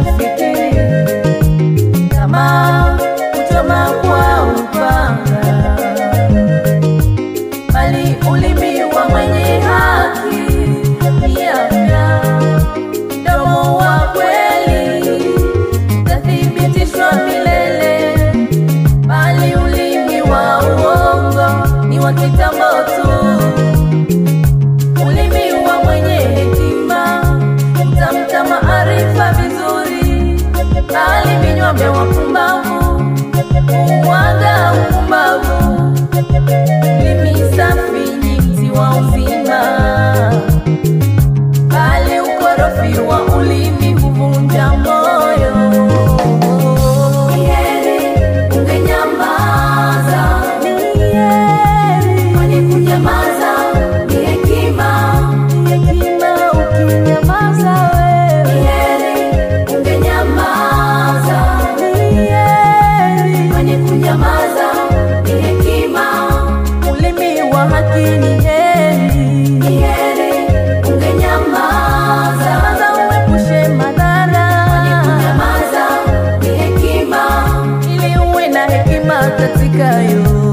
kufikiri kama kuchoma kwa upanga, bali ulimi wa mwenye haki ni afya. Mdomo wa kweli utathibitishwa milele, bali ulimi wa uongo ni wa kitambo tu. Ulimi wa mwenye hekima utamka maarifa vizuri, bali vinywa vya wapumbavu humwaga upumbavu. Ulimi safi ni mti wa uzima, bali ukorofi wa ulimi huvunja moyo. Ni heri ungenyamaza, Ni heri kwani kunyamaza ni hekima. hekima ukinyamaza Ni wewe. heri ungenyamaza, Ni heri kwani kunyamaza ni hekima. ulimi wa haki ni heri. Ni heri ungenyamaza, Nyamaza uepushe madhara, kunyamaza ni hekima. ili uwe na hekima katika yote.